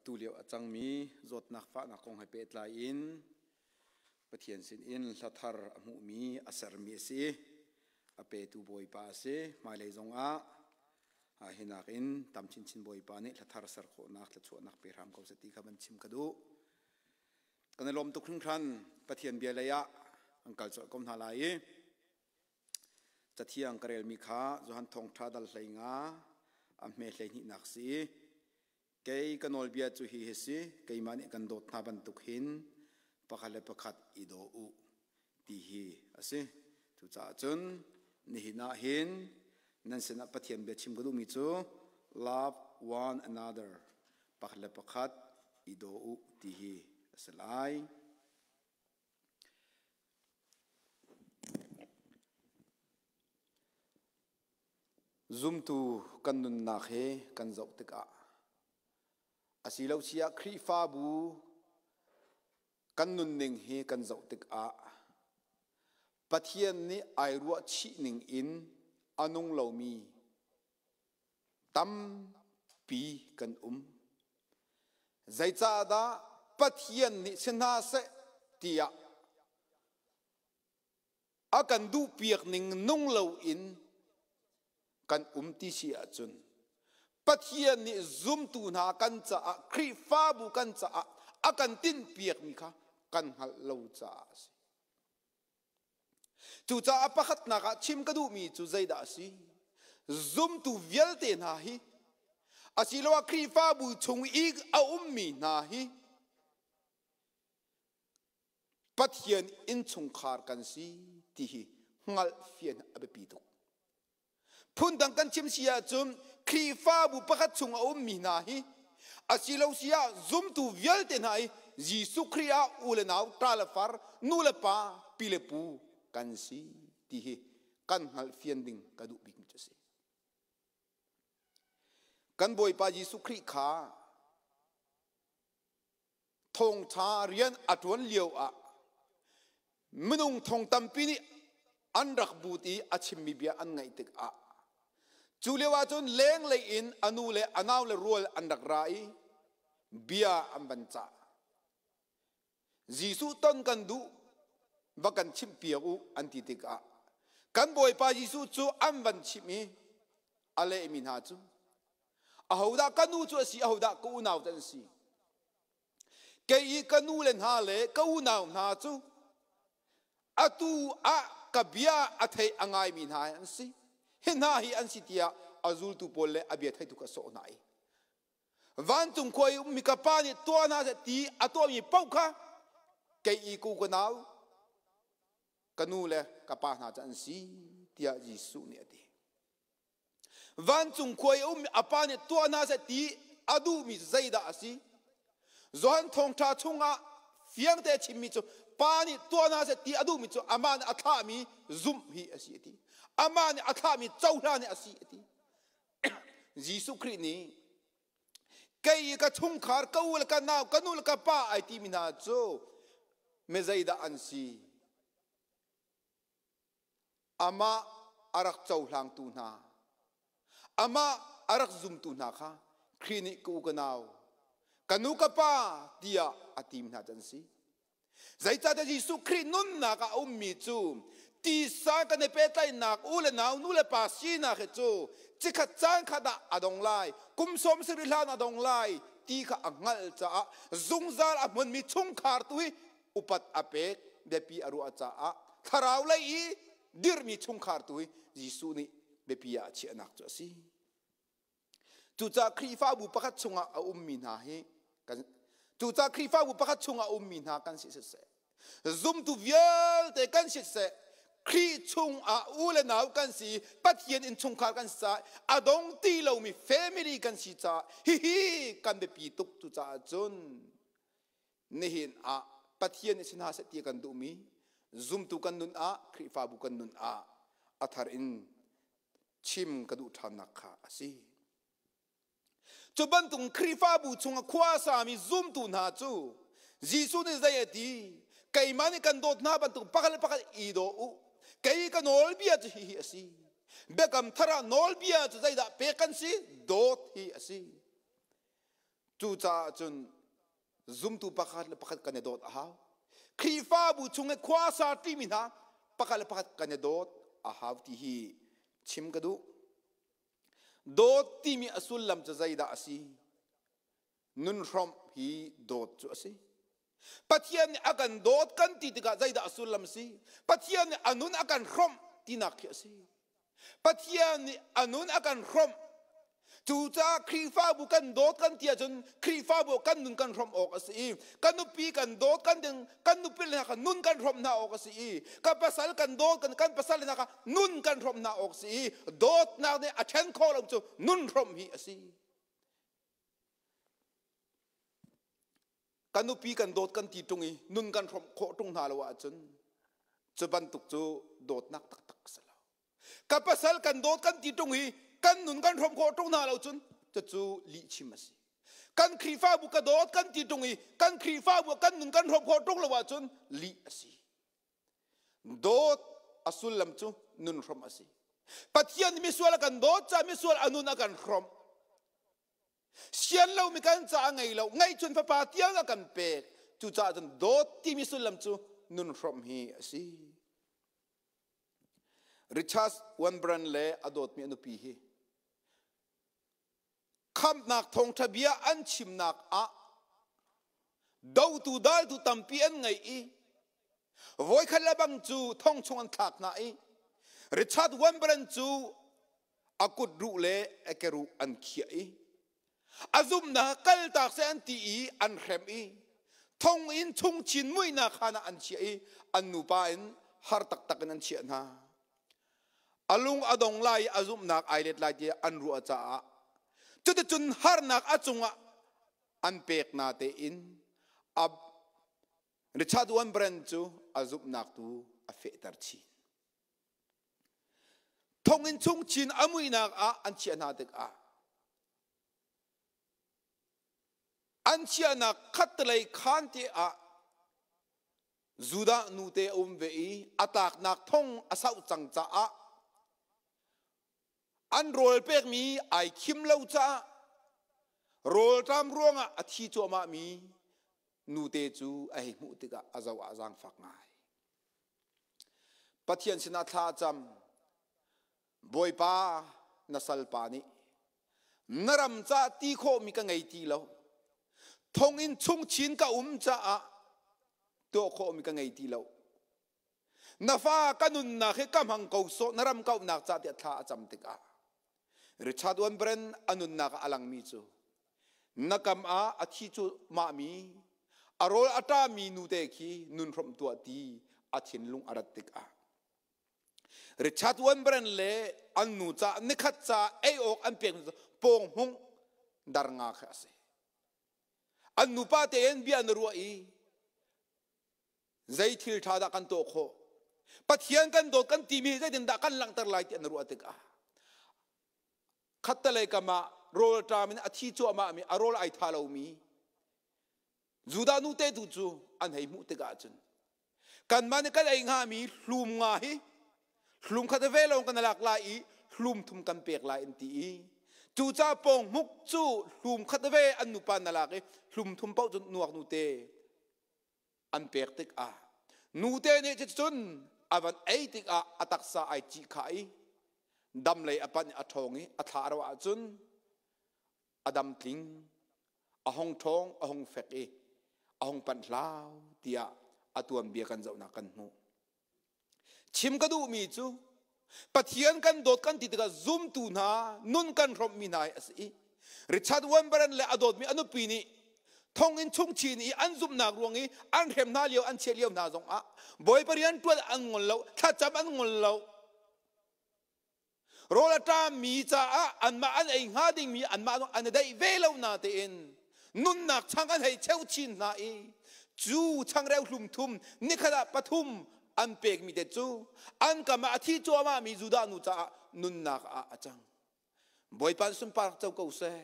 Atu lio a cangmi zawtnak fahnak kong he pehtlai in Pathian sinin hla thar a hmuhmi a sermi a si. A petu Bawipa a si. Hmailei zongah hinak in tam chinchin Bawipa nih hla thar ser khawhnak thluachuahnak pe hram ko seh ti kha van chim ka duh. Kan i lawm tuk hringhran. Pathian bia lei ah an kal colh ko hna lai i Cathiang ka relmi kha Johan Thawngṭha dal 15 a hme 12nak si. Kei ka nawlbia cu hi hi si, keimah nih kan dawt hna bantuk hin pakhat le pakhat i daw u ti hi a si. Cucaah cun nihin ah hin nan sinah Pathian bia chim ka duhmi cu love one another, pakhat le pakhat i daw u ti hi a si lai. Zumtu kan nunnak hi kan zoh tikah asilo siah Khrihfabu kan nunning hi kan zoh tikah Pathian nih ai ruahchih ning in a nung lomi tampi kan um. Zeicahdah Pathian nih si hna seh tiah a kan duhpiak ning nung loin kan um ti si ahcun Pathian nih zumtu hna kan caah Khrihfabu kan caah a kan tinhpiakmi kha kan hngalh lo caah a si. Cucaah pakhatnak ah chim ka duhmi cu zeidah a si? Zumtu vialte hna hi asiloah Khrihfabu chung i a ummi hna hi Pathian innchungkhar kan si ti hi hngalhfian a biapi tuk. Phundang kan chim si ahcun Khrihfabu pakhat chung a ummi hna hi asilo si ah zumtu vialte hna hi Jesuh Khrih ah u le nau, ṭa le far, nu le pa, pi le pu kan si ti hi kan hngalhfian ding ka duh bikmi cu a si. Kan Bawipa Jesuh Khrih kha thawngṭha rian a ṭuan lio ah minung thong tampi nih an rak but i a chimmi bia an ngaih tikah cu lio ah cun lenglei in a nu le a nau le rual an rak ra i bia an van cah. Jesuh ton kan duh va kan chimhpiak u an ti tikah kan Bawipa Jesuh cu an van chimh i a lehmi hna cu Ahodah ka nu cu a si, ahodah ka unau cu an si? Kei i ka nu le hna le ka unau hna cu atu ah ka bia a thei a ngaimi hna hi an si. Hi hna hi an si tiah a zultu pawl le a bia theitu kha sawh hna i vancung khua i ummi ka pa nih tuah hna seh ti a tuahmi paoh kha kei i ku ka nau ka nu le ka pa hna cu an si tiah Jesuh nih a ti. Vancung khua i a ummi a pa nih tuah hna seh ti a duhmi cu zeidah a si? Johan thawngṭha chungah fiangte a chimmi cu pa nih tuah hna seh ti a duhmi cu amah nih a thlahmi zumh hi a si a ti. Amah nih a thlahmi cohlan hi a si a ti. Jesuh Khrih nih kei i ka chungkhar ka u le ka nau ka nu le ka pa ai timi hna cu mi zeidah an si? Amah a rak cohlangtu hna, amah a rak zumtu hna kha Khrih nih ka u ka nau, ka nu ka pa tiah a tim hna cu an si. Zeicahtiah Jesuh Khrih nunnak ah a ummi cu tisa kan i pehtlaihnak u le nau nu le pa sinak hi cu cikhat caan khat ah a dong lai, kum 70 hlan a dong lai ti kha a hngalh caah zungzal a hmunmi chungkhar tu hi upat a pek biapi a ruah caah thlarau lei i dirhmi chungkhar tu hi Jesuh nih biapi ah a chiahnak cu a si. Cucaah Khrihfabu pakhat chungah a ummi hna hi kan cucaah Khrihfabu pakhat chungah a ummi hna kan si siseh zumtu vialte kan si siseh Khrih chungah u le nau kan si Pathian innchungkhar kan si caah a dong ti lomi family kan si caah hihi kan biapi tuk cucaah cun nihin ah Pathian nih si hna seh ti kan duhmi zumtu kan nun ah Khrihfabu kan nun ah a thar in chim ka duh ṭhannak kha a si. Cu bantuk Khrihfabu chungah khua a sami zumtu hna cu Jesuh nih zei a ti? Keimah nih kan dawt hna bantuk pakhat le pakhat i daw u. Kei ka nawlbia cu hihi a si. Biakam thar ah nawlbia cu zeidah pek kan si? Dawt hi a si. Cucaah cun zumtu pakhat le pakhat kan i dawt a hau. Khrihfabu chung i khua sa ṭimi hna pakhat le pakhat kan i dawt a hau ti hi chim ka duh. Dawt timi a sullam cu zeidah a si? Nun hrawmh hi dawt cu a si. Pathian nih a kan dawt kan ti tikah zeidah a sullam a si? Pathian nih a nun a kan hrawmh tinak khi a si. Pathian nih a nun a kan hrawmh. Cucaah Khrihfabu kan dawt kan ti ahcun Khrihfabu kan nun kan hrawmh awk a si i kan nupi kan dawt kan ding kan nupi le hna kha nun kan hrawmh hna awk a si i ka pasal kan dawt kan kan pasal le hna kha nun kan hrawmh hna awk a si i dawtnak nih a ṭhen khawh lo cu nun hrawmh hi a si. Ka nupi kan dawt kan ti ṭung i nun kan hrawmh khawh ṭung hna lo ahcun cu bantuk cu dawtnak taktak a si lo. Ka pasal kan dawt kan ti ṭung i kan nun kan hrawmh khawh ṭung hna lo cun cucu lihchim a si. Kan Khrihfabu ka dawt kan ti ṭung i kan Khrihfabu kan nun kan hrawmh khawh ṭung lo ahcun lih a si. Dawt a sullam cu nun hrawmh a si. Pathian nih misual a kan dawt caah misual a nun a kan hrawmh. Sian lomi kan caah ngei lo, ngeihchun fapa tiang a kan pek. Cucaah cun dawt timi sullam cu nun hrawmh hi a si. Richard Wurmbrand le a dawtmi a nupi hi khamhnak thawngṭha bia an chimnak ah dotu daltu tampi an ngei i voikhat le bang cu thong chung an thlak hna i Richard Wurmbrand cu a kut ruh le a keruh an khiah i a zumhnak kaltak seh an ti i an hrem i thonginn chung chin muihnak khaan ah an chiah i an nupa in har taktak in an chiah hna. A lung a dong lai i a zumhnak ai let lai tiah an ruah caah cuticun harnak a cungah an pek na tein a Richard Wurmbrand cu a zumhnak tu a fehter chin. Thonginn chung chin a muihnak ah an chiah hna tikah an chiahnak khattelei khaan te ah Judah nute a um ve i a tlaknak thong a sauh cang caah an rawl pekmi ai khim lo caah rawlṭam ruangah a thi cuahmahmi nute cu a hei hmuh tikah a zoh ah zaangfak ngai. Pathian sinah thla a cam. Bawipa na salpa nih na ram ca ti khawhmi ka ngei ti lo. Thonginn chung chin ka um caah tuah khawhmi ka ngei ti lo. Na fa ka nunnak hi ka hmang ko sawh na ram kauhnak ca tiah thla a cam tikah Richard Wurmbrand a nunnak ah a langmi cu na kam ah a thi cu mahmi a rawl a ṭami nute khi nun hrawmh tuah ti a thinlung a rat tikah Richard Wurmbrand le an nu ca nikhat ca ei awk an pek pawng hmung dar nga kha a si. An nupa tein bia na ruah i zei thil ṭha dah kan tuah khawh Pathian kan dawt kan timi zeitindah kan langhter lai ti an ruah tikah khattelei kam ah rawlṭam in a thi cuahmah mi a rawl ai tha lomi Judah nu te tu cu an hei hmuh tikah cun kanmah nih kan ei hngami hlum nga hi hlum khat ve lawng kan lak lai i hlum thum kan pek lai an ti i cucaah pawng hmuk cu hlum khat ve an nupa na lak i hlum thum paoh cu nuak nu te an pek tikah nute nih cun a van ei tikah a taksa ai cih kha i dam lei a panh a ṭhawng i a thla a ro ahcun a dam tling a hong ṭhawng a hong fek i a hong panh hlau tiah a tuanbia kan zohnak kan hmuh. Chim ka duhmi cu Pathian kan dawt kan ti tikah zumtu hna nun kan hrawmhmi hna hi a si i Richard Wurmbrand le a dawtmi a nupi nih thonginn chung chin i an zumhnak ruang i an hrem hna lio an chiah lio hna zongah Bawipa rian ṭuan an ngol lo thlacam an ngol lo Rawl a ṭammi caah anmah an ei hnga dingmi anmah zong an i daih ve lo na tein nunnak chang an hei cheu chin hna i cu changreu hlum thum nikhat ah pathum an pekmi te cu an kam ah a thi cuahmahmi Judah nu caah nunnak ah a cang. Bawipa sunpar co ko seh.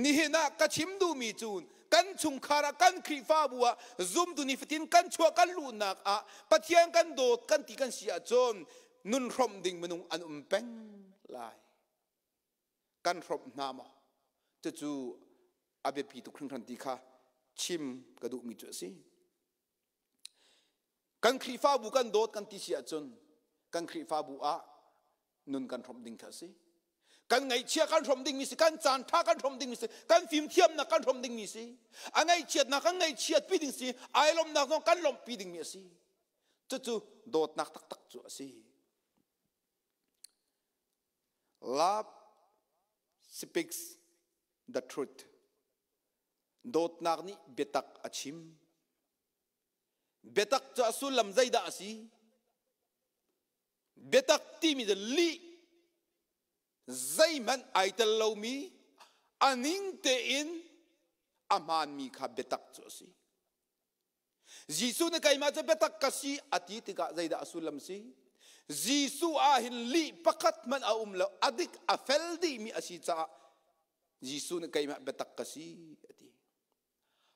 Nihin ah ka chim duhmi cu kan chungkhar ah kan Khrihfabu ah zumtu nifatin kan chuah kan luhnak ah Pathian kan dawt kan ti kan si ahcun nun hrawmh ding minung an um peng lai. Kan hrawmh hna maw? Cucu a biapi tuk hringhran ti kha chim ka duhmi cu a si. Kan Khrihfabu kan dawt kan ti si ahcun kan Khrihfabu ah nun kan hrawmh ding kha a si. Kan ngaihchia kan hrawmh dingmi si, kan caan ṭha kan hrawmh dingmi si, kan fimthiamnak kan hrawmh dingmi si, a ngaihchiatnak kan ngaihchiatpi ding si, ai lawmhnak zong kan lawmhpi dingmi a si. Cucu dawtnak taktak cu a si. Love speaks the truth. Dawtnak nih biatak a chim. Biatak cu a sullam zeidah a si? Biatak timi cu lih zeihmanh ai tel lomi a ning tein a hmaanmi kha biatak cu a si. Jesuh nih keimah cu biatak ka si a ti tikah zeidah a sullam si? Jesuh ah hin lih pakhat hmanh a um lo, a dik a fel dihmi a si caah Jesuh nih keimah biatak ka si a ti.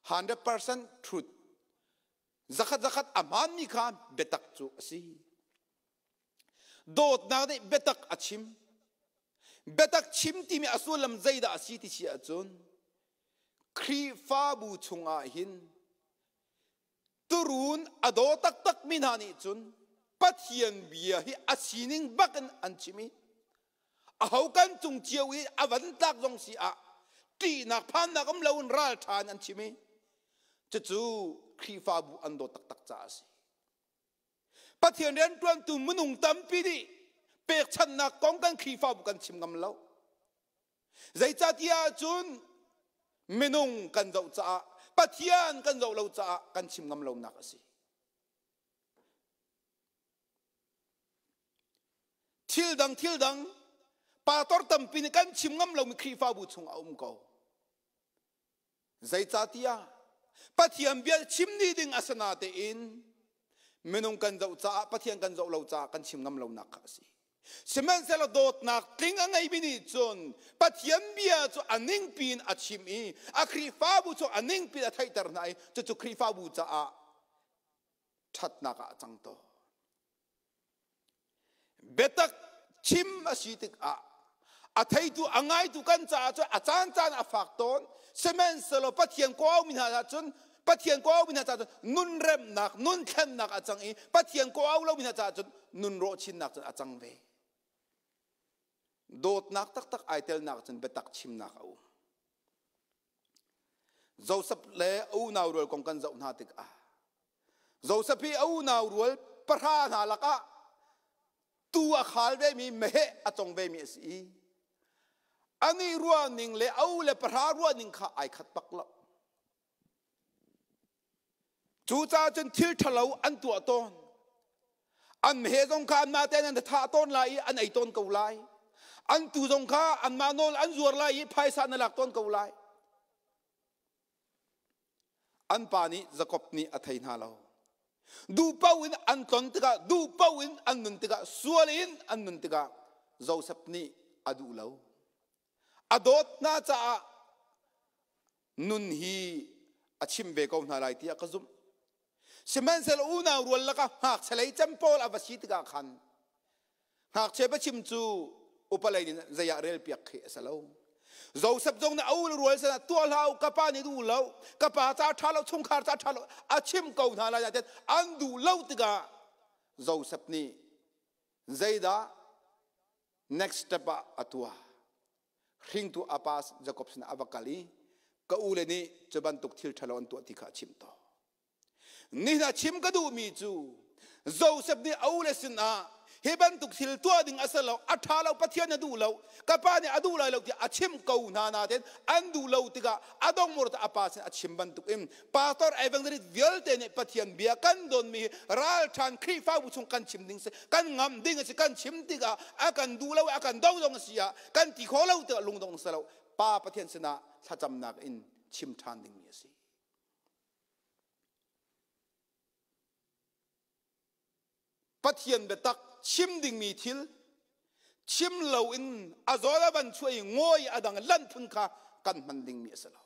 100% truth. Zakhat zakhat a hmaanmi kha biatak cu a si. Dawtnak nih biatak a chim. Biatak chim timi a sullam zeidah a si ti si ahcun Khrihfabu chungah hin turun a daw taktakmi hna nih cun Pathian bia hi a sining bak in an chim i aho kan cung cio i a van tlak zong si ah ṭihnak phannak um loin ralṭha in an chim i cucu Khrihfabu an dawt taktak caah a si. Pathian rianṭuantu minung tampi nih pekchanhnak kong kan Khrihfabu kan chim ngam lo. Zeicahtiah ahcun minung kan zoh caah Pathian kan zoh lo caah kan chim ngam lonak a si. Thil dang thil dang pastor tampi nih kan chim ngam lomi Khrihfabu chung a um ko. Zeicahtiah Pathian bia chim ni ding a si natein minung kan zoh caah Pathian kan zoh lo caah kan chim ngam lonak kha a si. Sihmanhsehlaw dawtnak tling a ngeimi nih cun Pathian bia cu a ningpi in a chim i a Khrihfabu cu a ningpi in a theihter hna i cucu Khrihfabu caah ṭhatnak ah a cang tawn. Biatak chim a si tikah a theitu a ngaitu kan caah cun a caancaan a fak tawn. Sihmanhsehlaw Pathian kawhmi hna cun Pathian kawhmi hna caah cun nun remnak, nun thlennak a cang i Pathian kawh lomi hna caah cun nun rawh chinnak cun a cang ve. Dawtnak taktak ai telnak cun biatak chimnak a um. Joseph le a unau rual kong kan zoh hna tikah Joseph hi a unau rual pahra hna lakah tuu a khal vemi meheh a cong vemi a si i anih ruahning le a u le pahra ruahning kha ai khat bak lo. Cucaah cun thil ṭhalo an tuah tawn. An meheh zong kha anmah tein an thah tawn lai i an ei tawn ko lai. An tuu zong kha anmah nawl an zuar lai i phaisa na lak tawn ko lai. An pa nih Jakob nih a thei hna lo. Duh paoh in an tlon tikah, duh paoh in an nun tikah, sual in an nun tikah Joseph nih a duh lo. A dawt hna caah nun hi a chim ve ko hna lai tiah ka zumh. Sihmanhsehlaw unau rual lakah ngakchia lei cem pawl a va si tikah khan ngakchia biachim cu upa lei nih zei ah relpiak khi a si lo. Joseph zong nih a u le rual sinah tuah hlah u ka pa nih duh lo ka pa ca ṭha lo chungkhar ca ṭha lo a chim ko hna lai nain an duh lo tikah Joseph nih zeidah next step ah a tuah hringtu a pa Jakob sinah a va kal i ka u le nih cu bantuk thil ṭhalo an tuah ti kha a chimh tawn. Nihin ah chim ka duhmi cu Joseph nih a u le sinah hi bantuk thil tuah ding a si lo, a ṭha lo, Pathian a duh lo, ka pa nih a duh lai lo tiah a chimh ko hna nain an duh lo tikah a dong mur a pa sin a chim bantuk in pastor evangelist vialte nih Pathian bia kan donmi hi ralṭhan Khrihfabu chung kan chim ding si, kan ngam ding a si, kan chim tikah a kan duh lo a kan do zong a si ah kan ti kho lo tikah lungdong si lo Pa Pathian sinah thlacamnak in chim ṭhan dingmi a si. Pathian biatak chim dingmi thil chim loin a zawl a van chuah i ngawi a dang lan phun kha kan hman dingmi a si lo.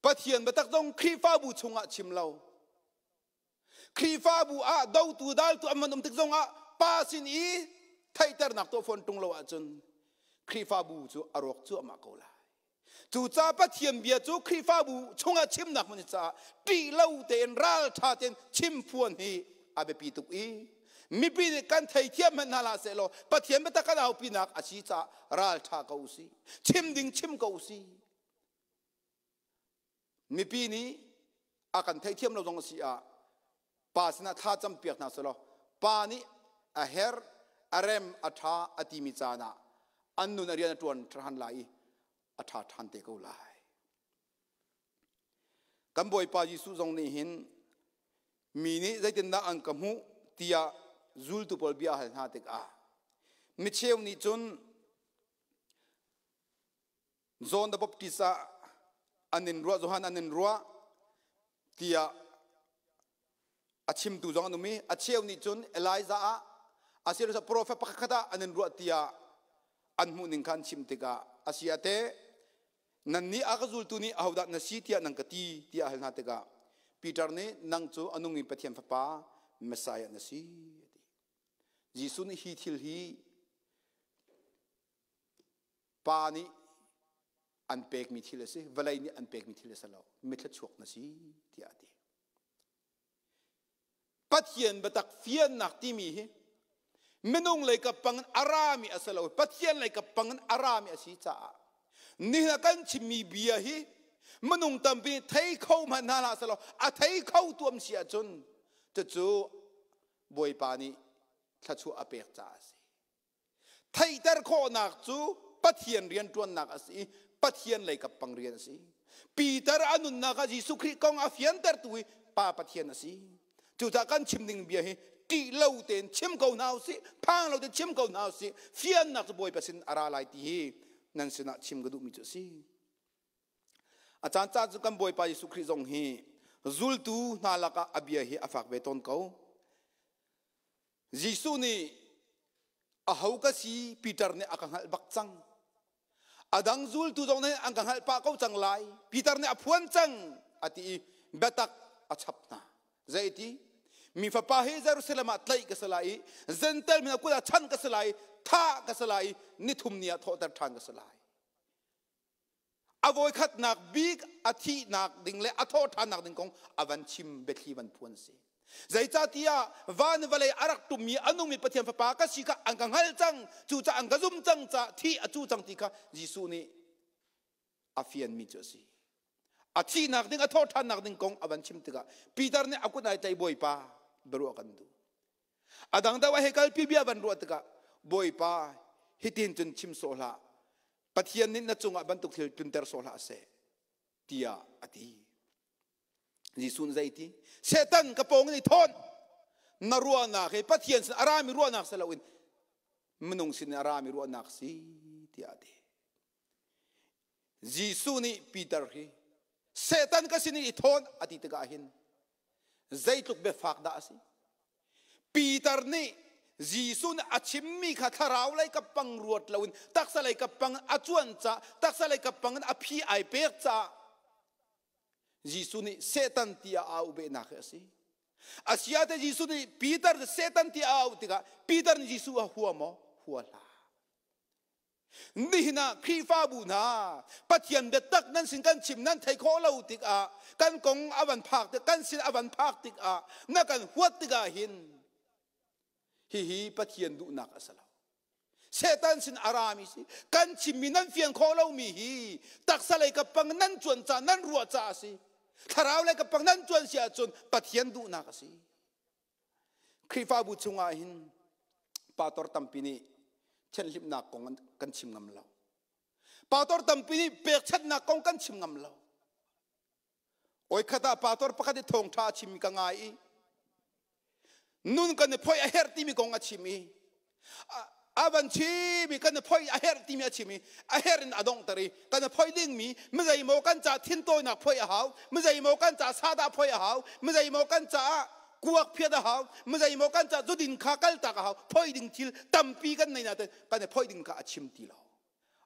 Pathian biatak zong Khrihfabu chungah chim lo. Khrihfabu ah dotu daltu an van um tik zongah pa sin i Theihternak tuah fawn ṭung lo ahcun Khrihfabu cu a rawk cuahmah ko lai. Cucaah Pathian bia cu Khrihfabu chungah chimnak hmun caah ṭih lo tein ralṭha tein chimphuan hi a biapi tuk i mipi nih kan theithiam hmanh hna hlah sehlaw Pathian biatak kan aupinak a si caah ralṭha ko usih. Chim ding chim ko usih. Mipi nih a kan theihthiam lo zong a si ah pa sinah thla campiak hna selaw pa nih a herh a rem a ṭha a timi caan ah an nun a rian a ṭuan ṭhan lai i a ṭha ṭhan te ko lai. Kan Bawipa Jesuh zong nih hin mi nih zeitindah an ka hmuh tiah zultu pawl bia hal hna tikah micheu nih cun John the Baptist ah an in ruah Johan an in ruah tiah a chimtu zong an um i a cheu nih cun Elijah ah asiloah prophet pakhat ah an in ruah tiah an hmuh ning kha an chim tikah a si ah teh nannih a ka zultu nih ahodah na si tiah nang ka ti tiah a hal hna tikah Peter nih nang cu a nungmi Pathian fapa Messiah na si a ti. Jesuh nih hi thil hi Pa nih an pekmi thil a si, vawlei nih an pekmi thil a si lo, mithluachuak na si tiah a ti. Pathian biatak fiannak timi hi minung lei kap pang in a rami a si lo, Pathian lei kap pang in a rami a si caah nihin ah kan chimmi bia hi minung tampi thei kho hmanh hna hlah selaw a thei kho tuam si ahcun cucu Bawipa nih thluachuah a pek caah a si. Theihter khawhnak cu Pathian rianṭuannak a si i Pathian lei kap pang rian a si. Peter a nunnak ah Jesuh Khrih kong a fiantertu hi Pa Pathian a si. Cucaah kan chim ding bia hi ṭih lo tein chim ko hna usih, phang lo tein chim ko hna usih, fiannak cu Bawipa sin a ra lai ti hi nan sinah chim ka duhmi cu a si. A caan caan cu kan Bawipa Jesuh Khrih zong hi zultu hna lakah a bia hi a fak ve tawn ko. Jesuh nih aho ka si Peter nih a ka hngalh bak cang. A dang zultu zong nih an ka hngalh pah ko cang lai. Peter nih a phuan cang a ti i biatak a chap hna. Zeiti? Mi fapa hi Jerusalem ah tlaih ka si lai i Gentile mi kut ah chanh ka si lai i thah ka si lai i nithum ni ah thawhter ṭhan ka si lai. A voikhatnak bik a thihnak ding le a thawhṭhannak ding kong a van chim biathli van phuan si. Zeicahtiah van vawlei a rak tummi a nungmi Pathian Fapa ka si kha an ka hngalh cang, cucaah an ka zum cang caah thih a cu cang ti kha Jesuh nih a fianmi cu a si. A thihnak ding, a thawhṭhannak ding kong a van chim tikah Peter nih a kut ai tlaih Bawipa biaruah kan duh. A dang deuh a hei kalpi bia van ruah tikah Bawipa hitin cun chim sawh hlah Pathian nih na cungah bantuk thil tlunter sawh hlah seh tiah a ti. Jesuh nih zei ti? Satan ka pawng in i thawn. Na ruahnak hi Pathian sin a rami ruahnak si loin minung sin a rami ruahnak si tiah a ti. Jesuh nih Peter hi Satan ka sin in i thawn a ti tikah hin zeitluk biafak dah a si? Peter nih Jesuh nih a chimmi kha thlarau lei ka pang ruat loin taksa lei ka pang a cuan ca taksa lei ka pang in a phi ai pek caah Jesuh nih Satan tiah a au behnak hi a si. Asiate Jesuh nih Peter Satan tiah a auh tikah Peter nih Jesuh a hua maw? Hua hlah. Nihin ah Khrihfabu hna Pathian biatak nan sin kan chim nan thei khawh lo tikah kan kong a van phak tik kan sin a van phak tikah na kan huat tikah hin hihi Pathian duhnak a si lo. Satan sin a rami si kan chimmi nan fiang khawh lomi hi taksa lei ka pang nan cuan ca nan ruah ca a si. Thlarau lei ka pang nan cuan si ahcun Pathian duhnak a si. Khrihfabu chungah hin pastor tampi nih thianhlimnak kong kan chim ngam lo. Pastor tampi nih pekchanhnak kong kan chim ngam lo. Oi khat ah pastor pakhat i thawngṭha a chim ka ngai i nun kan i phoih a herh timi kong a chim i a van chim i kan i phoih a herh timi a chim i a herh in a donghter i kan i phoih dingmi mizeimaw kan ca thintawinak phoih a hau mizeimaw kan ca sadah phoih a hau mizeimaw kan caah kuak phiat a hau mizeimaw kan ca zudin kha kaltak a hau phoih ding thil tampi kan nei nain kan i phoih ding kha a chim ti lo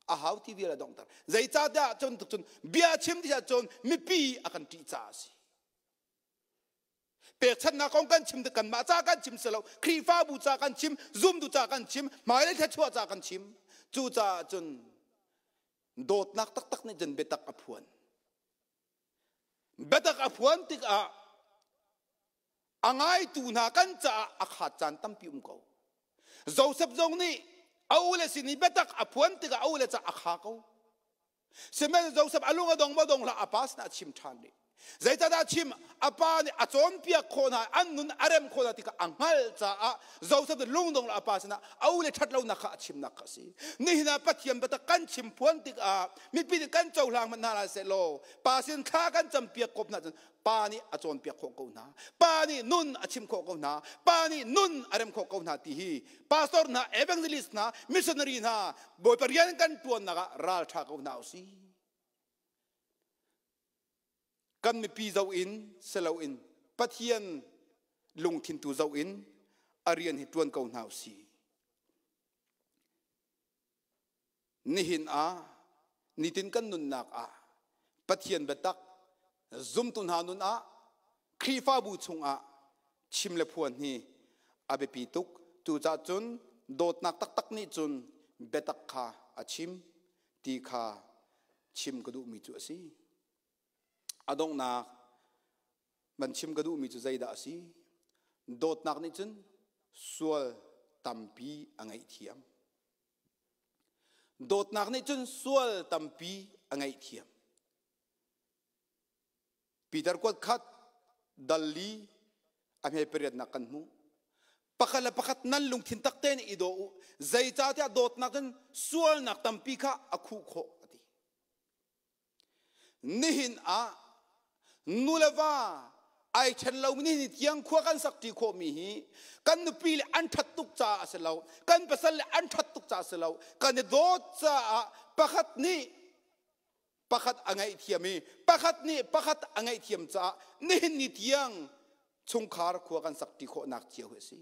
a hau ti vial a donghter zeicahtiah cun tuk cun bia chim ti cun mipi a kan ṭih caah a si. Pekchanhnak kong kan chim tik kanmah ca kan chim si lo, Khrihfabu ca kan chim, zumtu ca kan chim, hmailei thluachuah ca kan chim. Cucaah cun dawtnak taktak nih cun biatak a phuan. Biatak a phuan tikah a ngaitu hna kan caah a khaat caan tampi um ko. Joseph zong nih a ule sin i biatak a phuan tikah a ule caah a kha ko. Sihmanhsehlaw Joseph a lung a dong ma dong hlah a pa sinah a chim ṭhan rih. Zeicahdah a chim? A pa nih a cawnpiak khawh hna, an nun a rem khawh hna ti kha a hngalh caah Joseph nih lungdong le a pa sinah a ule ṭhat lonak kha a chimnak kha a si. Nihin ah Pathian biatak kan chim phuan tikah mipi nih kan cohlang hmanh hna hlah seh law pa sin thla kan campiak kop hna cun pa nih a cawnpiak khawh ko hna. Pa nih nun a chim khawh ko hna. Pa nih nun a rem khawh ko hna ti hi pastor hna, evangelist hna, missionary hna Bawipa rian kan ṭuannak ah ralṭha ko hna usih. Kan mipi zoh in si loin Pathian lungthin tu zoh in a rian hi ṭuan ko hna usih. Nihin ah nitin kan nunnak ah Pathian biatak zumtu hna nun ah Khrihfabu chungah chim le phuan hi a biapi tuk. Cucaah cun dawtnak taktak nih cun biatak kha a chim ti kha chim ka duhmi cu a si. A donghnak van chim ka duhmi cu zeidah a si? Dawtnak nih cun sual tampi a ngaihthiam. Dawtnak nih cun sual tampi a ngaihthiam. Peter kuat khat dal li a hme pariatnak kan hmuh. Pakhat le pakhat nan lungthin tak tein i daw u. Zeicahtiah dawtnak cun sualnak tampi kha a khuh khawh a ti. Nihin ah nu le va ai ṭhen lomi ni tiang khua kan sak ṭi khawhmi hi kan nupi le an ṭhat tuk caah a si lo, kan pasal le an ṭhat tuk caah a si lo, kan i dawt caah pakhat nih pakhat a ngaihthiam i pakhat nih pakhat a ngaihthiam caah nihin ni tiang chungkhar khua kan sak ṭi khawhnak cio hi a si.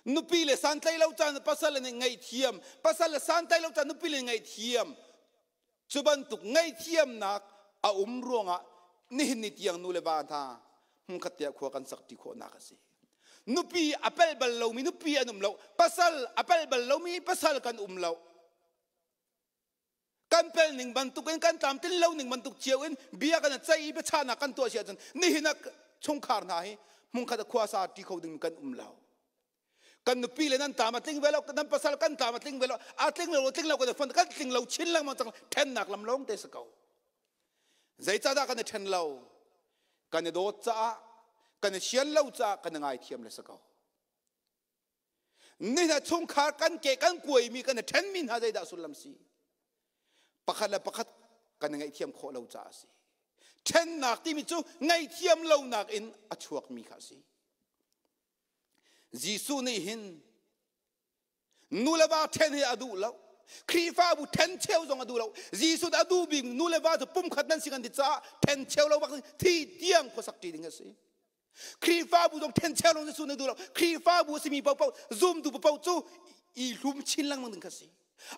Nupi le santlaih lo caan pasal le nih ngaihthiam, pasal le santlaih lo caan nupi le ngaihthiam. Cu bantuk ngaihthiamnak a um ruangah nihin ni tiang nu le va hna hmunkhat tiah khua kan sak ṭi khawhnak a si. Nupi a pel bal lomi nupi an um lo, pasal a pel bal lomi pasal kan um lo. Kan pel ning bantukin kan tlamtlin lo ning bantuk cio in bia kan ceih i biachahnak kan tuah si ahcun nihin ah chungkhar hna hi hmunkhat ah khua sa ṭi kho ding kan um lo. Kan nupi le nan tlam a tling ve lo, nan pasal kan tlam a tling ve lo, a tling lo tling lo kan fon kan tling lo chin lengmang cang ṭhennak lam lawng te si ko. Zeicahdah kan i ṭhen lo? Kan i dawt caah, kan i sian lo caah kan i ngaithiam le si ko. Ni hna chungkhar kan ke kan kuaimi kan i ṭhenmi hna zeidah sullam si? Pakhat le pakhat kan i ngaihthiam khawh lo caah a si. Ṭhennak timi cu ngaihthiam lonak in a chuakmi kha a si. Jesuh nih hin nu le va ṭhen hi a duh lo. Khrihfabu ṭhen cheu zong a duh lo. Jesuh a duh bik nu le va cu pumkhat nan si kan ti caah ṭhen cheu lo bak thi tiang khuasak ṭi ding a si. Khrihfabu zong ṭhencheu lawng Jesuh nih duh lo. Khrihfabu a simi paohpaoh zumtu paohpaoh cu i hlum chin lengmang ding kha si.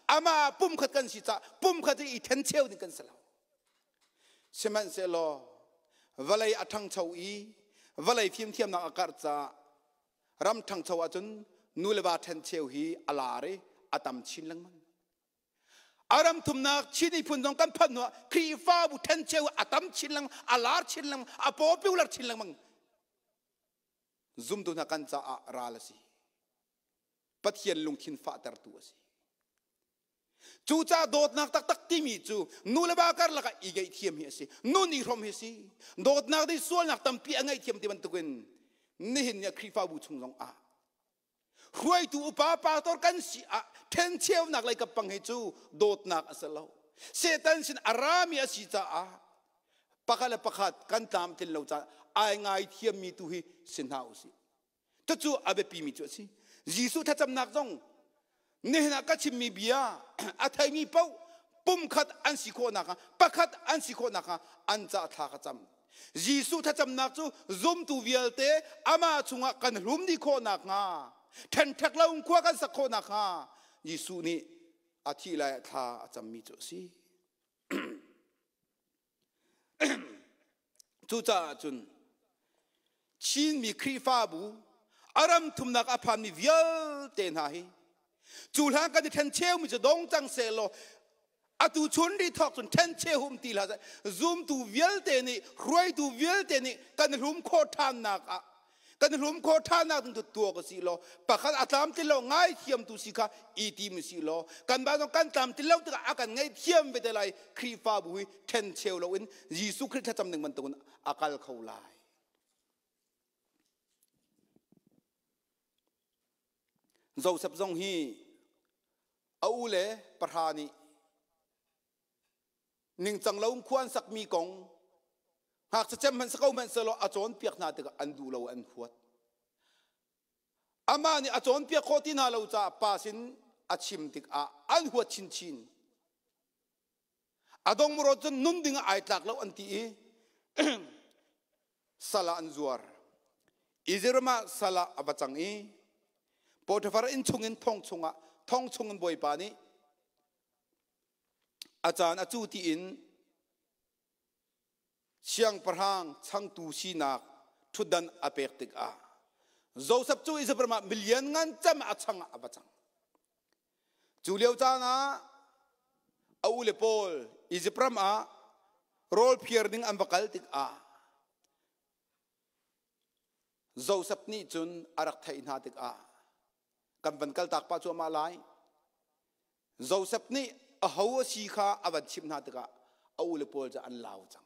Amah pumkhat kan si caah pumkhat i ṭhencheu ding kan si lo. Sihmanhsehlaw vawlei a ṭhangcho i vawlei fimthiamnak a karh caah ram ṭhangcho ahcun nu le va ṭhencheu hi a lar i a tam chin lengmang. A ram thumnak Chin miphun zong kan phanh hnuah Khrihfabu ṭhencheu a tam chin lengmang, a lar chin lengmang, a popular chin lengmang. Zumtu hna kan caah ral a si. Pathian lungthin fahtertu a si. Cucaah dawtnak taktak timi cu nu le va karlak ah i ngaihthiam hi a si. Nun i hrom hi a si. Dawtnak nih sualnak tampi a ngaihthiam ti bantukin nihin ni ah Khrihfabu chung zong ah Hruaitu upa pastor kan si ah ṭhencheunak lei kap pang hi cu dawtnak a si lo. Satan sin a rami a si caah pakhat le pakhat kan tlamtlin lo caah ai ngai thiammi tu hi si hna usih. Cucu a biapimi cu a si. Jesuh thlacamnak zong nihin ah ka chimmi bia a theimi paoh pumkhat an si khawh nakhnga pakhat an si khawh nakhnga an ca thla ka cam. Jesuh thlacamnak cu zumtu vialte amah chungah kan hlum dih khawh nakhnga ṭhenṭhek lo in khua kan sak khawh nakhnga Jesuh nih a thih lai ah thla a cammi cu a si. Cucaah cun. Chinmi Khrihfabu a ram thumnak a phanmi vialte hna hi cu hlan kan i ṭhen cheumi cu dong cang sehlaw atu chun ri thawk cun ṭhen cheu um ti hlah seh. Zumtu vialte nih, hruaitu vialte nih kan hlum khawh ṭhannak ah, kan hlum khawh ṭhannak ding tu tuak a si law, pakhat a tlamtlin lo ngaithiamtu si kha i tim si law, kan ba zong kan tlamtlin lo tikah a kan ngaihthiam ve te lai. Khrihfabu hi ṭhen cheu loin Jesuh Khrih thlacam ning bantukin a kal kho lai. Joseph zong hi a u le pahra nih ningcang lo khua an sakmi kong ngakchia cem hmanh si ko hmanh sehlaw a cawnpiak hna tikah an duh lo, an huat. Amah nih a cawnpiak khawh ti hna lo caah pa sin a chim tikah an huat chinchin. A dong muro cun nun ding ah ai tlak lo an ti i sal ah an zuar. Izipt ram ah sal ah a va cang i Potifar inn chungin thong chungah, thong chungin Bawipa nih a caan a cu tiin siangpahrang changtu sinak ṭhutdan a pek tikah Joseph cu Izipt ram ah milian ngan cem a chang ah a va cang. Cu lio caan ah a ule pawl Izipt ram ah rawl phiar ding an va kal tikah Joseph nih cun a rak theih hna tikah kan van kaltak pah cuahmah lai. Joseph nih aho a si kha a van chimh hna tikah a ule pawl cu an lau cang.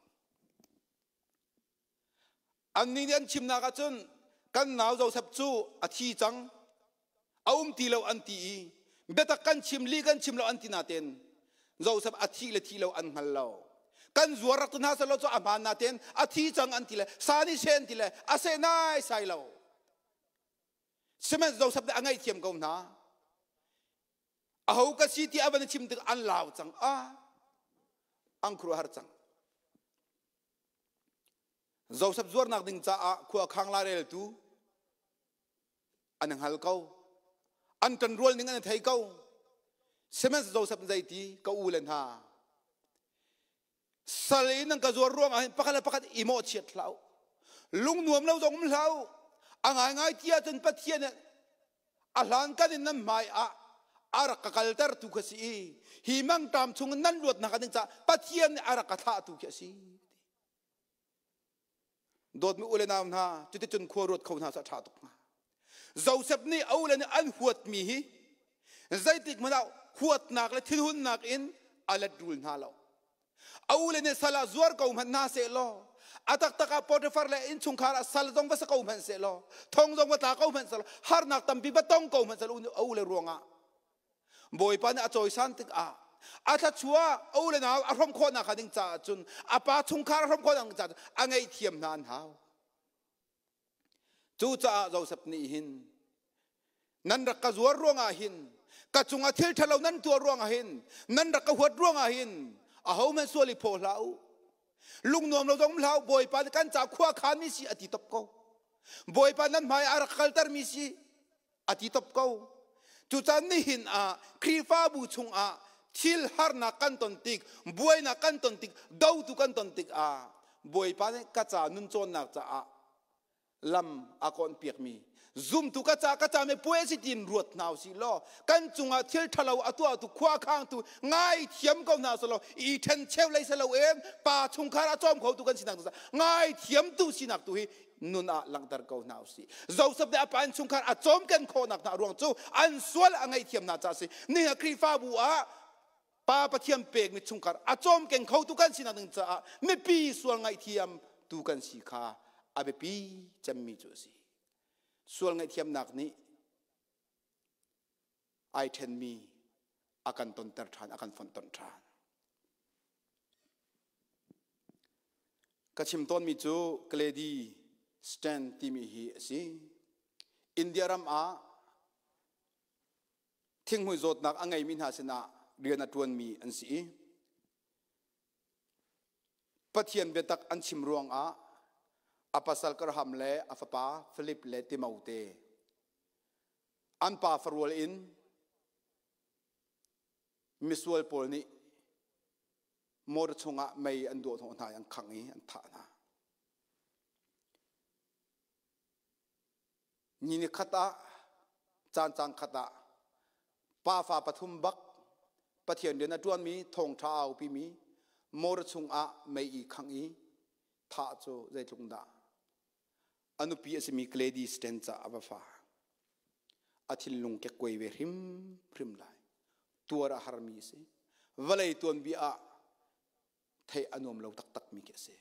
Annih nih an chimnak ah cun kan nau Joseph cu a thi cang, a um ti lo an ti i biatak kan chim li kan chim lo an ti nain Joseph a thih le thih lo an hngal lo. Kan zuar rak tu hna selaw cu a hmaan nain a thi cang an ti le sa nih seh an ti le a seh nai sai lo. Sihmanhsehlaw Joseph nih a ngaihthiam ko hna. Aho ka si ti a van chim tik an lau cang. Ah, an khuaruahhar cang. Joseph zuarnak ding caah khua khang laireltu an hngal ko. An ṭanrual ning an thei ko. Sihmanhsehlaw Joseph zeiti ka u le hna, sal in nan ka zuar ruangah hin pakhat le pakhat i mawhchiat hlah u. Lung nuam lo zong um hlah u. A ngaingai ti ahcun Pathian nih a hlankan in nan hmai ah a rak ka kaltertu kha si i hi mangṭam chung in nan luatnak ding caah Pathian nih a rak ka thlahtu khi a si. Dawtmi u le nau hna, cuticun khua ruat kho hna cu a ṭha tuk hnga. Joseph nih a ule nih an huatmi hi zeitik hmanh ah huatnak le thinhunnak in a let rul hna lo. A ule nih sal ah zuar ko hmanh hna sehlaw, a taktak ah Potifar le innchungkhar ah sal zong va si ko hmanh sehlaw, thong zong va tla ko hmanh sehlaw, harnak tampi va tong ko hmanh sehlaw a ule ruangah Bawipa nih a cawisan tikah a thluachuah a u le nau a hrawm khawhnak hnga ding caah cun a pa chungkhar a hrawm khawhnak ding caah cun a ngaihthiam hna an hau. Cucaah Joseph nih hin nan rak ka zuar ruangah hin, ka cungah thil ṭhalo nan tuah ruangah hin, nan rak ka huat ruangah hin ahohmanh sual i phaw hlah u, lungnuam lo zong hlah u, Bawipa nih kan ca khua khanmi si a ti top ko. Bawipa nan hmai ah a rak kaltermi si a ti top ko. Cucaah nihin ah Khrihfabu chungah thil harnak kan ton tik, buainak kan ton tik, dotu kan ton tik ah Bawipa nih ka ca nun cawnnak caah lam a kawn piakmi zumtu ka ca ka ca me puai si tin ruat hna usih law, kan cungah thil ṭhalo a tuahtu khua khangtu ngai thiam ko hna selaw, i ṭhen cheu lei selo em pa chungkhar a cawm khotu kan sinak tu ngai thiamtu sinak tu hi nun ah langhter ko hna usih. Joseph le a pa innchungkhar a cawmken khawhnak hna ruang cu an sual a ngaihthiam hna caah a si. Nihin ah Khrihfabu ah Pa Pathian pekmi chungkhar a cawmkeng khotu kan sinak ding caah mipi sual ngaihthiam tu kan si kha a biapi cemmi cu a si. Sual ngaihthiamnak nih ai ṭhenmi a kan tonter ṭhan, a kan fonhtonh ṭhan. Ka chim tawnmi cu Glady Stand timi hi a si. India ram ah thinghmui zawtnak a ngeimi hna sinah rian a ṭuanmi an si i Pathian biatak an chim ruangah a pasal Graham le a fapa Philip le Timote an pa farual in misual pawl nih motor chungah mei an duah hnawh hna i an khangh i an thah hna. Ni ni khat ah caan caan khat ah pafa pathum bak Pathian rian a ṭuanmi thawngṭha a aupimi motor chungah mei i khangh i thah cu zeitluk dah a nupi a simi Gladys Sten ca a va fa. A thinlung kekkuai ve hrimhrim lai. Tuar a harmi a si. Vawlei tuanbia ah theih a nuam lo taktakmi khi a si.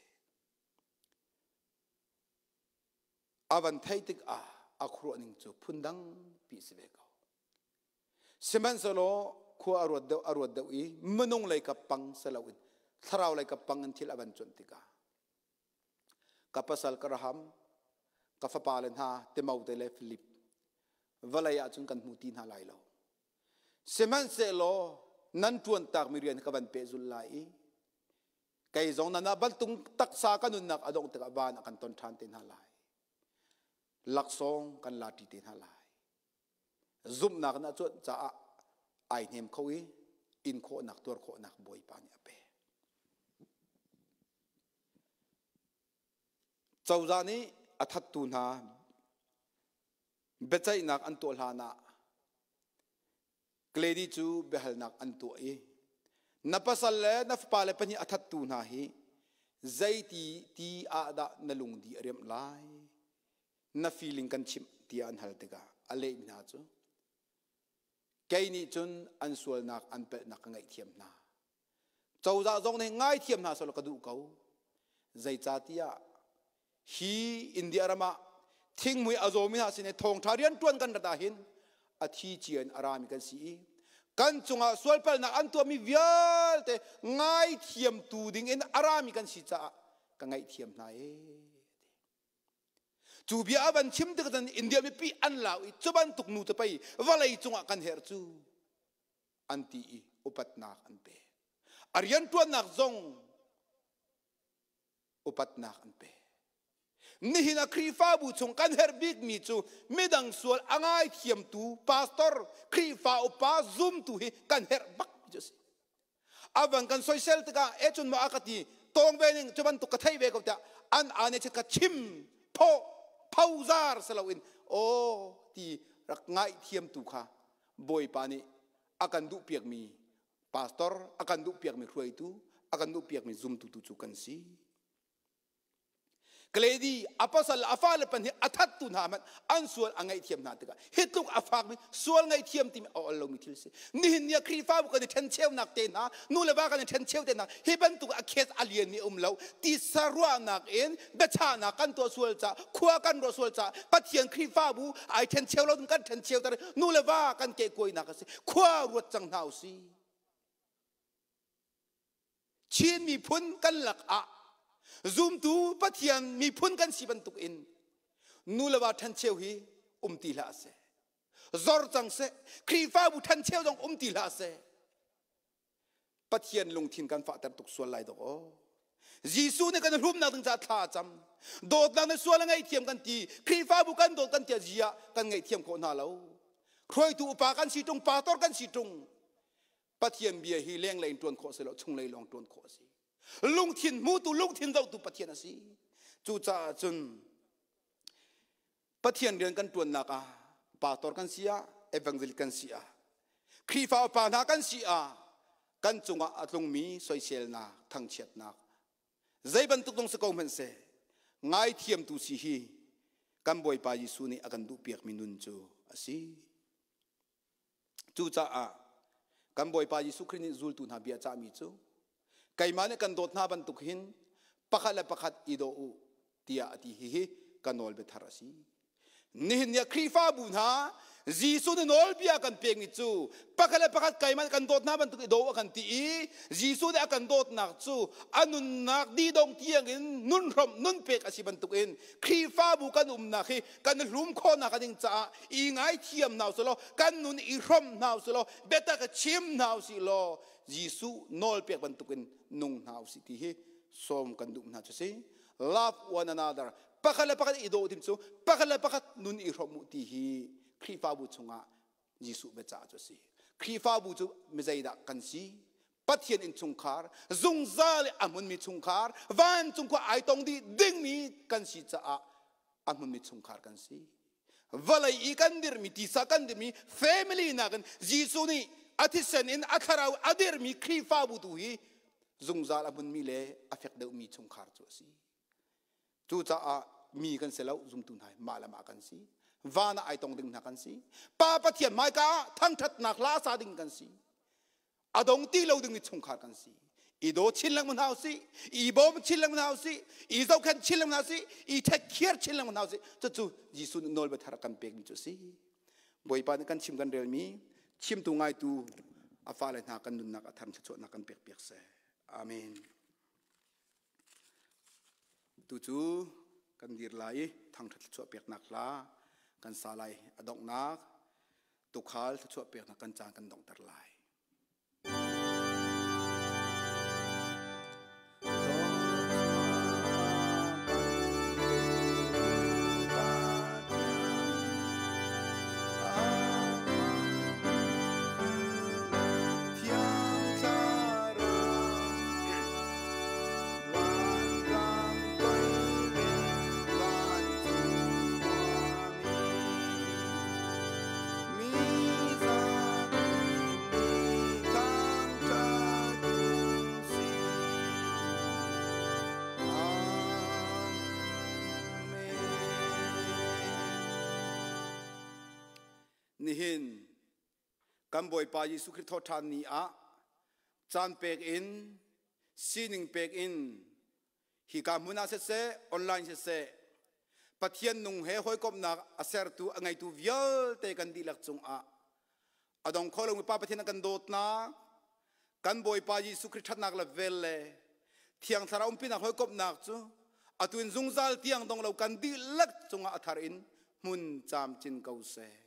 A van theih tikah a khuaruah ning cu phundang pi si ve ko. Sihmanhsehlaw khua a ruat deuh a ruat deuh i minung lei kap pang si loin thlarau lei kap pang in thil a van cuanh tikah ka pasal ka raham ka fapa le hna Timote le Filip vawlei ah cun kan hmu ti hna lai lo. Sihmanhsehlaw nan ṭuan takmi rian ka van pehzulh lai i kei zong nan ah bantung taksa ka nunnak a dongh tikah van ah kan ton ṭhan te hna lai. Laksawng kan la ṭi te hna lai. Zumhnak na cuanh caah ai hnem kho i in khawhnak tuar khawhnak Bawipa nih a pek. Cozah nih a thattu hna biaceihnak an tuah hlan ah Glady cu biahalnak an tuah i na pasal le na fapa le pahnih a thattu hna hi zeiti ti ah dah na lungdi a riamh lai na feeling kan chimh tiah an hal tikah a lehmi hna cu kei nih cun an sualnak an pelhnak ka ngaihthiam hna cozah zong nih ngaithiam hna selaw ka duh ko zeicahtiah hi India ram ah thingmui a zawmi hna sin i thawngṭha rianṭuan kan rat ahhin a thi cia in a rami kan si i kan cungah sualpalnak an tuahmi vialte ngaithiamtu ding in a rami kan si caah ka ngaihthiam hna ee Cu bia a van chim tik cun India mipi an lau i cu bantuk nu cu pei vawlei cungah kan herh cu an ti i upatnak an pek. A rianṭuannak zong upatnak an pek. Nihin a Khrihfabu chung kan herh bikmi cu midang sual a ngaithiamtu pastor, Khrihfa upa zumtu hi kan herh bak mi cu a si. A van kan soisel tikah e cun maw a ka ti tawng ve ning cu bantuk ka thei ve ko tiah an ane chit ka chim pho phozar si loin aw ti rak ngaihthiamtu kha Bawipa nih a kan duh piakmi pastor a kan duh piakmi hruaitu a kan duh piakmi zumtu tu cu kan si. Glady a pasal a fale pan hi a thattu hna hmanh an sual a ngaihthiam hna tikah hi tluk a fakmi sual ngaihthiam timi a ol lomi thil si nihin ni ah Khrihfabu kan i ṭhencheunak te hna nu le va kan i ṭhencheu te hna hi bantuk a khet a lianmi um lo tisa ruahnak in biachahnak kan tuah sual ca khua kan ruah sual ca Pathian Khrihfabu ai ṭhencheu lo kan ṭhencheu ter nu le va kan kehkuainak a si khua ruat cang hna usih Chin miphun kan lakah zumtu Pathian miphun kan si bantuk in nu le va ṭhencheu hi um ti hlah seh. Zor cang seh. Khrihfabu ṭhencheu zong um ti hlah seh. Pathian lungthin kan fahter tuk sual lai dok aw. Jesuh nih kan hlumnak ding caah thla a cam. Dawtnak na sual a ngaihthiam kan ti. Khrihfabu kan dawt kan ti zia kan ngaihthiam khawh hna lo. Hruaitu upa kan si ṭung, pastor kan si ṭung. Pathian bia hi lenglei in ṭuan khawh si lo, chunglei lawng ṭuan khawh a si. Lungthin hmutu, lungthin zohtu Pathian a si. Cucaah cun Pathian rian kan ṭuannak ah pastor kan si ah, evangelist kan si ah, Khrihfa upa hna kan si ah, kan cungah a tlungmi soiselnak, thangchiatnak, zei bantuk zong si ko hmanh seh, ngaithiamtu si hi kan Bawipa Jesuh nih a kan duhpiakmi nun cu a si. Cucaah kan Bawipa Jesuh Khrih nih zultu hna bia cahmi cu keimah nih kan dawt hna bantuk hin pakhat le pakhat i daw u tiah a ti. Hihi ka nawlbia thar a si. Nihin ni ah Khrihfabu hna Jesuh nih nawlbia kan pekmi cu pakhat le pakhat keimah nih kan dawt hna bantuk i daw a kan ti i Jesuh nih a kan dawtnak cu a nunnak didong tiangin nun hrawmh nun pek a si bantukin Khrihfabu kan umnak hi kan hlum khawhnak ding caah i ngaithiam hna usih law kan nun i hrawm hna usih law biatak chim hna usih law Jesuh nawlpek bantukin nung hna usih ti hi sawm kan duh hna cu si love one another pakhat le pakhat i daw tim cu pakhat le pakhat nun i hrawm u ti hi Khrihfabu chungah Jesuh biacah cu a si Khrihfabu cu mizeidah kan si Pathian innchungkhar zungzal i a hmunmi chungkhar vancung khua ai tong dih dingmi kan si caah a hmunmi chungkhar kan si. Vawlei i kan dirhmi tisa kan dirhmi family nakin Jesuh nih a thisen in a thlarau a dirhmi Khrihfabu tu hi zungzal a hmunmi le a fek deuhmi chungkhar cu a si. Cucaah mi kan si lo, zumtu hna mah le mah kan si. Van ah ai tong ding hna kan si. Pa Pathian hmaika ah thangṭhatnak hla sa ding kan si. A dong ti lo dingmi chungkhar kan si. I daw chin lengmang hna usih, i bawm chin lengmang hna usih, i zohkhenh chin lengmang hna usih, i ṭhetkhiar chin lengmang hna usih. Cucu Jesuh nih nawlbia thar a kan pekmi cu a si. Bawipa nih kan chim kan relmi chimtu ngaitu a fale hna kan nunnak a thar thluachuahnak kan pekpiak seh. Amen. Tu cu kan dir lai i thangṭhat thluachuah peknak hla kan sa lai. A donghnak tuukhal thluachuah peknak kan caan kan donghter lai. Nihin kan Bawipa Jesuh Khrih thawhṭhan ni ah caan pek in sining pek in hika hmun ah siseh online siseh Pathian nung he hawikomhnak a sertu a ngeitu vialte kan dihlak cungah a dong kho lomi Pa Pathian a kan dawtnak kan Bawipa Jesuh Khrih ṭhatnak le vel le Thiang Thlarau umpinak hawikomhnak cu atu in zungzal tiang dong lo kan dihlak cungah a thar in hmun camcin ko seh.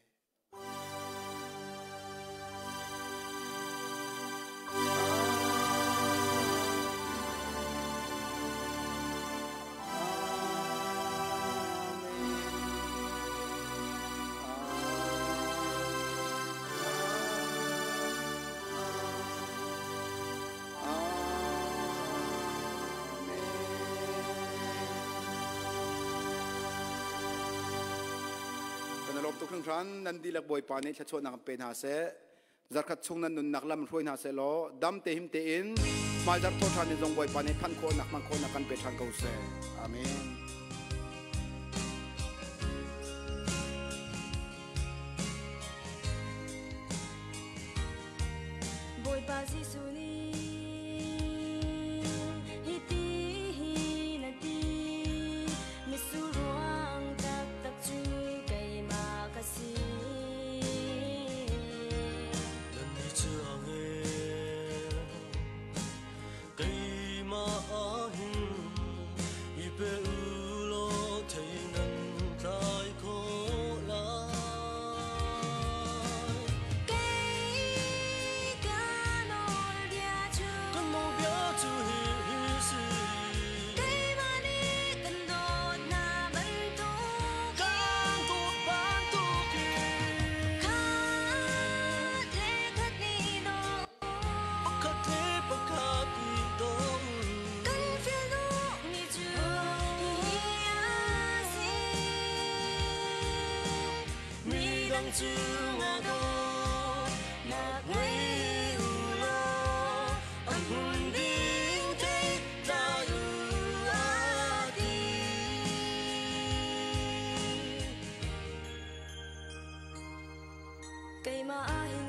Kan i lawm tuk hringhran. Nan dihlak Bawipa nih thluachuahnak in pe hna seh. Zarkhat chung nan nunnak lam hruai hna seh law dam te him tein hmaizarh thawh ṭhan in zong Bawipa nih phanh khawhnak hman khawhnak kan pe ṭhan ko seh. Amen. Bawipa Jesuh nih hiti hin a ti, Mitsur ruang taktak cu keimah ka si. Nannih cu a ngel keimah ah hin i pe u law thei nan tlai khawh lai. Kei ka nawlbia cu Kan nawlbia cu hihi si. Keimah nih kan dawt hna bantukin Kan dawt bantukin Khat le khat nih daw Pakhat le pakhat i daw u. Kan fial duhmi cu hihi a si. Midang cungah dawtnak ngei u law a hmun ding thei tlai u a ti. Keimah ah hin